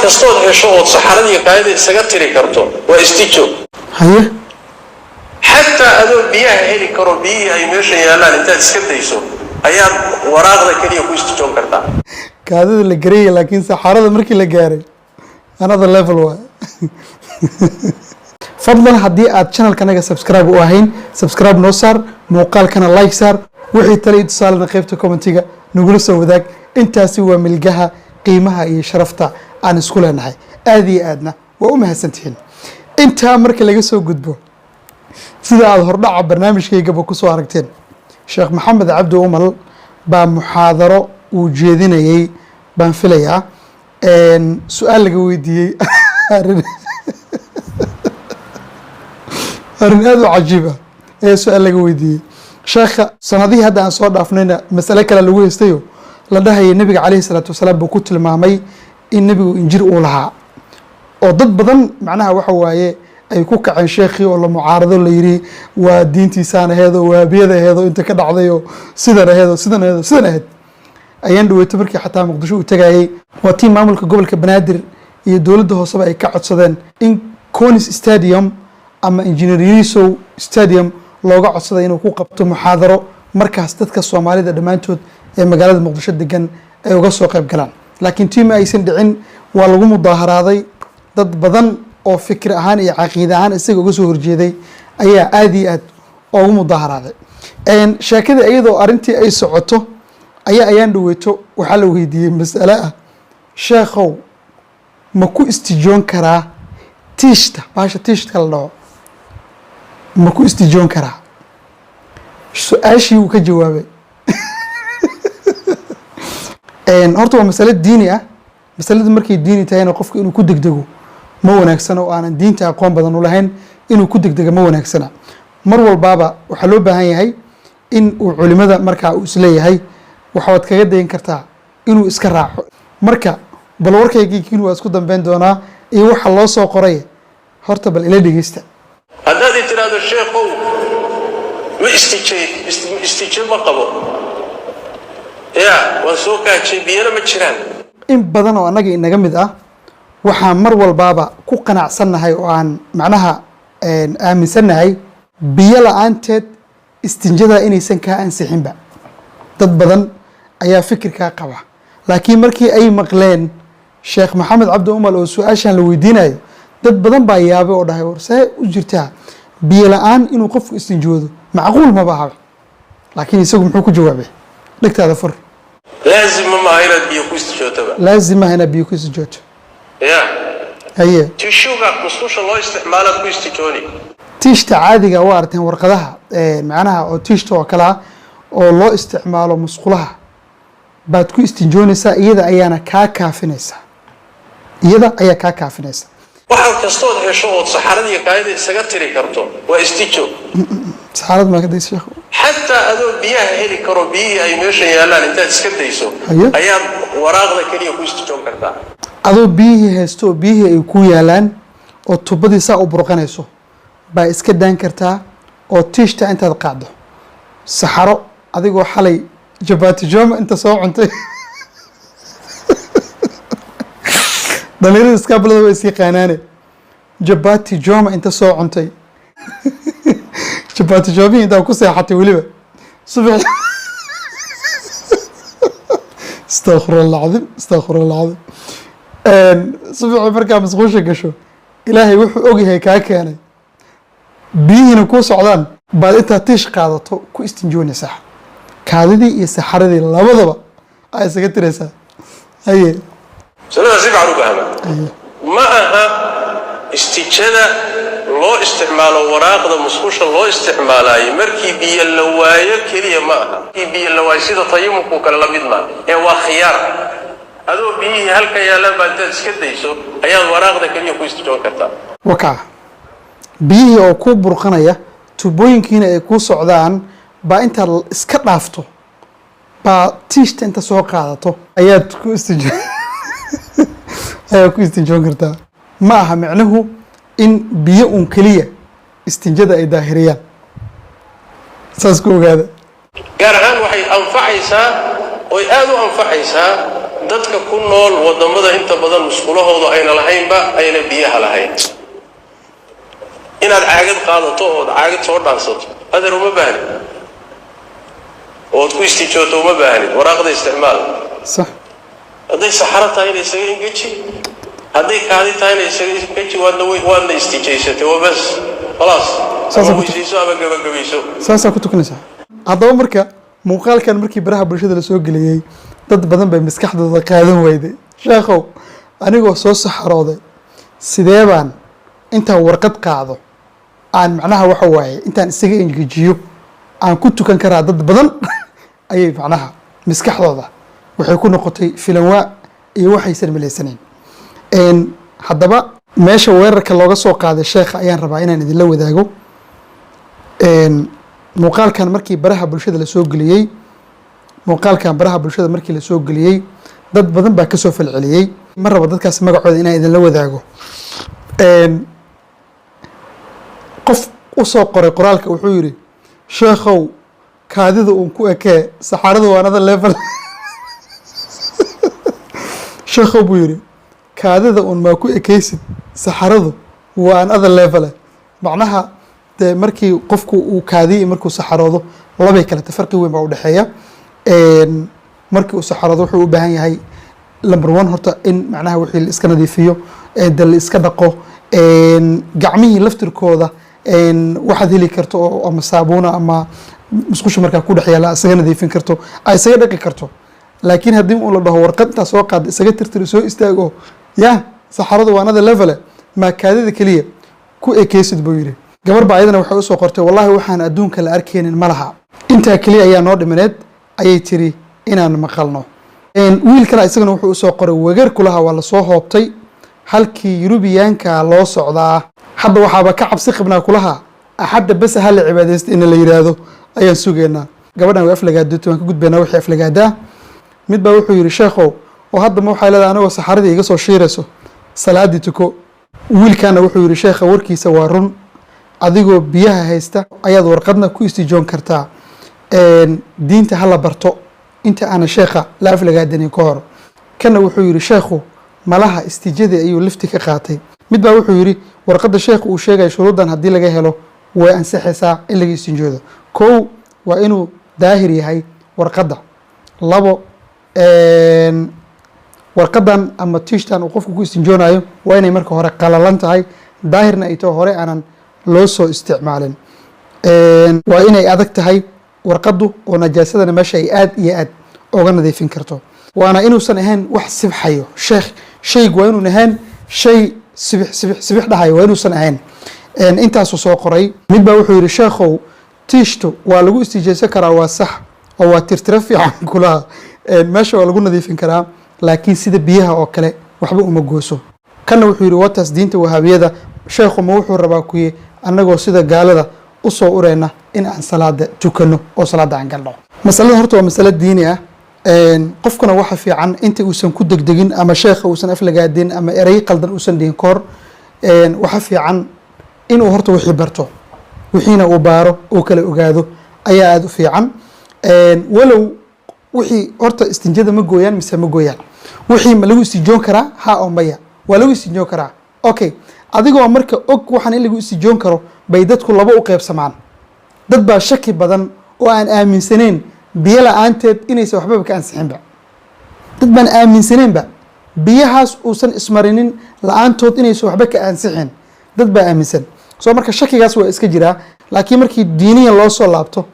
Kastood hesho ood saxarada iyo kaadida isaga tiri karto waa istijo. Haye. Xataa adoo biyaha heli karo, biyihii ay meesha yaallaan, intaad iska dayso ayaad waraaqda keliya ku istijoon kartaa. Kaadida la garaya, laakiin saxarada markii la gaaray, another level waay. Fadlan, haddii aad channelkanaga subscribe u ahayn, subscribe noo saar, muuqaalkana like saar, wixii tale iyo tusaalena qaybta commentiga nagula soo wadaag. Intaasi waa milgaha, qiimaha iyo sharafta aan isku leenahay. Aad iyo aadna waa u mahadsantihiin. Intaa marka laga soo gudbo, sida aada hordhaca barnaamijkaygaba kusoo aragteen, Sheekh Maxamed Cabdi Umal baa muxaadaro uu jeedinayey baan filayaa su-aal laga weydiiyey. Arrin aada u cajiib ah ayaa su-aal laga weydiiyey sheekha. Sanadihii hadda aan soo dhaafnayna masale kale lagu haystayo, la dhahayay nebiga caleyhi salaatu wasalaam buu ku tilmaamay in nebigu injir uu lahaa, oo dad badan macnaha waxa waaye ay ku kaceen sheekhii oo la mucaarado, la yiri waa diintiisaan aheed oo wahabiyada aheed oo inta ka dhacday oo sidan aheed oo sidan aheed oo sidan aheed. Ayaan dhaweyto markii xataa Muqdisho uu tagayay, waa tii maamulka gobolka Banaadir iyo dowladda hooseba ay ka codsadeen in Conis Stadium ama Engineer Yarisow Stadium looga codsaday inuu ku qabto muxaadaro, markaas dadka Soomaalida dhammaantood ee magaalada Muqdisho degan ay uga soo qayb galaan. Laakiin tii ma aysan dhicin, waa lagu mudaaharaaday. Dad badan oo fikir ahaan iyo caqiide ahaan isaga uga soo horjeeday ayaa aada iyo aad ugu mudaaharaaday. Sheekadii iyadoo arrintii ay socoto ayaa ayaan dhaweyto waxaa la weydiiyey mas'ale ah: "Sheekhow, ma ku istijoon karaa tiishta, baasha tiishta la dhaho, ma ku istijoon karaa?" Su-aashii wuu ka jawaabay. Horta waa masale diini ah. Masalada markay diini tahayna, qofka inuu ku degdego ma wanaagsana, oo aanan diinta aqoon badan u lahayn inuu ku degdego ma wanaagsana. Mar walbaaba waxaa loo baahan yahay in uu culimada markaa uu isleeyahay waxaad kaga dayan kartaa inuu iska raaco. Marka bal warkaygii kiin waa isku dambeyn doonaa iyo waxa loo soo qoray. Horta bal ila dhegeysta. Haddaad i tidhaahdo, "Sheekhow, ma istijay, istije ma qabo, ya waan soo kaajay, biyana ma jiraan." In badan oo annaga inaga mid ah waxaan mar walbaaba ku qanacsannahay oo aan macnaha aaminsannahay biyo la-aanteed istinjada inaysan kaa ansixinba. Dad badan ayaa fikirkaa qaba, laakiin markii ay maqleen Sheekh Maxamed Cabdi Umal oo su-aashan la weydiinayo, dad badan baa yaabay oo dhahay, "War, see u jirtaa biyo la-aan inuu qofku istinjoodo? Macquul maba aha." Laakiin isagu muxuu ku jawaabay? Dhegtaada fur. Laazim ma maaha inaad biyo ku istijootaba. Laazim maaha inaad biyo ku istinjooto. Ya. Haye. Tishuga musqusha loo isticmaalaad ku istijooni. Tiishta caadiga waa aragteen, warqadaha macnaha oo tiishta oo kale ah oo loo isticmaalo musqulaha baad ku istinjoonaysaa. Iyada ayaana kaa kaafinaysaa, iyada ayaa kaa kaafinaysa. Waxaad kastood hesho ood saxarada iyo kaadida isaga tiri karto waa istijo. Saxarad maa ka daysa, sheekhu? Xataa adoo biyaha heli karo, biyihii ay meesha yaallaan, intaad iska dayso ayaad waraaqda keliya ku istijoon kartaa. Adoo biyihii haysto oo biyihii ay ku yaalaan oo tubadii saa u burqanayso baa iska daan kartaa, oo tiishta intaad qaaddo, saxaro adigoo xalay jabati joma inta soo cuntay. Dhalinyarada iskaabalada waa is yaqaanaane. Jabati joma inta soo cuntay, jabati jomihii intaa ku seexatay, weliba subax, astaqfir Allah cadiim, astaqfir Allah cadiim, subaxii markaa musqusha gasho, Ilaahay wuxuu ogyahay kaa keenay, biyihiina kuu socdaan, baad intaad tiish qaadato ku istinjoonaysaa. Kaadidii iyo saxaradii labadaba aa isaga tiraysaa. Haye. Masalada si fiican u fahma. Ma aha istijada loo isticmaalo waraaqda musqusha loo isticmaalaayo markii biyo la waayo keliya ma aha. Markii biyo la waayo sida tayamumku kale la mid maa ee waa khiyaar. Adoo biyihii halka yaallaan baa intaad iska dayso ayaad waraaqda keliya ku istijoon kartaa. Wakaa biyihii oo kuu burqanaya, tubooyinkiina ay kuu socdaan, baa intaad iska dhaafto baa tiishta inta soo qaadato ayaad ku istinjoon kartaa. Ma aha micnuhu in biyo un keliya istinjada ay daahiriyaan. Saas ku ogaada. Gaar ahaan waxay anfacaysaa oy aada u anfacaysaa Dadka ku nool wadamada inta badan musqulahoodu ayna lahaynba, ayna biyaha lahayn, inaad caagad qaadato ood caagad soo dhaansato, adeer, uma baahnid, ood ku istijooto uma baahnid. Waraaqda isticmaal. Hadday saxaro tahayna isaga engeji, hadday kaadi tahayna isaga engeji. Waadna waadna istijaysatay, waa bas, khalaas. Saasa ama ku weysayso ama gabagabayso. Saasaa ku tukanaysaa. Haddaba marka muuqaalkan markii baraha bulshada lasoo geliyey, dad badan bay maskaxdooda qaadan weyday. "Sheekhow, anigoo soo saxarooday, sidee baan intaan warqad qaado aan macnaha waxa waaye intaan isaga engejiyo aan ku tukan karaa?" Dad badan ayay macnaha maskaxdooda waxay ku noqotay filanwaa iyo waxaysan malaysanayn. Haddaba meesha weerarka looga soo qaaday sheekha ayaan rabaa inaan idinla wadaago. Muuqaalkan markii baraha bulshada lasoo geliyey, muuqaalkan baraha bulshada markii lasoo geliyey, dad badan baa kasoo falceliyey. Ma rabo dadkaas magacooda inaan idinla wadaago. Qof usoo qoray qoraalka wuxuu yidhi, "Sheekhow, kaadida uun ku ekee, saxaradu waa another level." "Sheekhow," buu yidhi, "kaadida uun maa ku ekeysid, saxaradu waa another level." Macnaha dee markii qofku uu kaadiyo, markuu saxaroodo, labay kaleta, farqi weyn baa udhexeeya. Markii uu saxaroodo wuxuu u baahan yahay, number one, horta in macnaha wixii la iska nadiifiyo, de la iska dhaqo, gacmihii laftirkooda waxaad heli karto oo ama saabuuna ama musqusha markaa ku dhex yaala isaga nadiifin karto, ay isaga dhaqi karto. Laakiin haddii uu la dhaho warqad intaa soo qaada, isaga tirtiri, soo istaago, ya saxaradu waa another level, maa kaadida keliya ku ekeysid, buu yidhi. Gabar baa ayadana waxay usoo qortay, "Wallahi waxaan adduunka la arkaynin ma laha, intaa keliya ayaa noo dhimaneed," ayay tiri, "inaan maqalno." Wiil kale isagana wuxuu usoo qoray, "Wegar kulaha, waa lasoo hoobtay, halkii Yurubiyaanka loo socdaa. Hadda waxaaba ka cabsi qabnaa kulaha Axadda bes ha la cibaadaysta in la yiraahdo ayaan sugaynaa." Gabadhan way aflagaadooto, waan ka gudbaynaa wixii aflagaadaa. Mid baa wuxuu yidhi, "Sheekhow, oo hadda ma waxay leedahay anagoo saxaradii iga soo shiirayso salaadii tuko?" Wiilkana wuxuu yidhi, "Sheekha warkiisa waa run, adigoo biyaha haysta ayaad warqadna ku istijoon kartaa. Diinta hala barto inta aana sheekha la aflagaadanin ka hor." Kana wuxuu yidhi, "Sheekhu malaha istijadii ayuu lifti ka qaatay." Mid baa wuxuu yidhi, "Warqadda sheekhu uu sheegaya shuruuddan haddii laga helo way ansixaysaa in laga istinjoodo. Kow, waa inuu daahir yahay warqadda. Labo, warqadan ama tiishtan uu qofku ku istinjoonayo waa inay marka hore qalalan tahay, daahirna ay taho, hore aanan loo soo isticmaalin. Waa inay adag tahay warqaddu oo najaasadana meesha ay aad iyo aad oga nadiifin karto. Waana inuusan ahayn wax sibxayo sheekh, shaygu waa inuun ahayn shay sibix sibix sibix dhahayo, waa inuusan ahayn." Intaasuu soo qoray. Mid baa wuxuu yidhi, "Sheekhow, tiishtu waa lagu istijaysan karaa, waa sax oo waa tirtiro fiican kulaha, meesha waa lagu nadiifin karaa, laakiin sida biyaha oo kale waxba uma gooso." Kanna wuxuu yidhi, "Wataas diinta Wahaabiyada, sheekhu ma wuxuu rabaa kuye annagoo sida gaalada usoo ureyna in aan salaada tukano oo salaada aan galno?" Masalada horta waa masalo diini ah. Qofkuna waxa fiican inta uusan ku degdegin ama sheekha uusan aflagaadin ama erey qaldan uusan dhihin kahor, waxa fiican inuu horta wixii barto, wixiina uu baaro oo kala ogaado ayaa aada u fiican. Walow wixii horta istinjada ma gooyaan mise ma gooyaan, wixii ma lagu istinjoon karaa, ha oo maya, waa lagu istinjoon karaa. Okay, adigoo marka og waxaan in lagu istijoon karo bay dadku laba u qeybsamaan. Dad baa shaki badan oo aan aaminsaneyn biyo la-aanteed inaysan waxbaba ka ansixinba. Dad baan aaminsaneynba biyahaas uusan ismarinin la-aantood inaysan waxba ka ansixin, dad baa aaminsan. Soo marka shakigaas waa iska jiraa. Laakiin markii diiniyan loo soo laabto,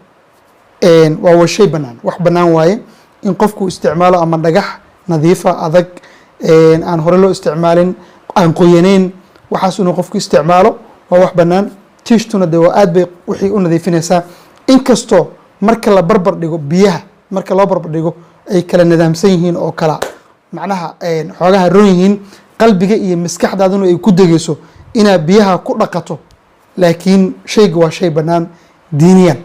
waa shay banaan, wax banaan waaye in qofku isticmaalo ama dhagax nadiifa, adag, aan hore loo isticmaalin, aan qoyaneyn, waxaas inuu qofku isticmaalo waa wax banaan. Tiishtuna de waa aad bay wixii u nadiifinaysaa, inkastoo marka la barbar dhigo biyaha, marka loo barbar dhigo, ay kala nidaamsan yihiin oo kala macnaha xoogaha ron yihiin, qalbiga iyo maskaxdaaduna ay ku degeyso inaad biyaha ku dhaqato. Laakiin shayga waa shay bannaan diiniyan.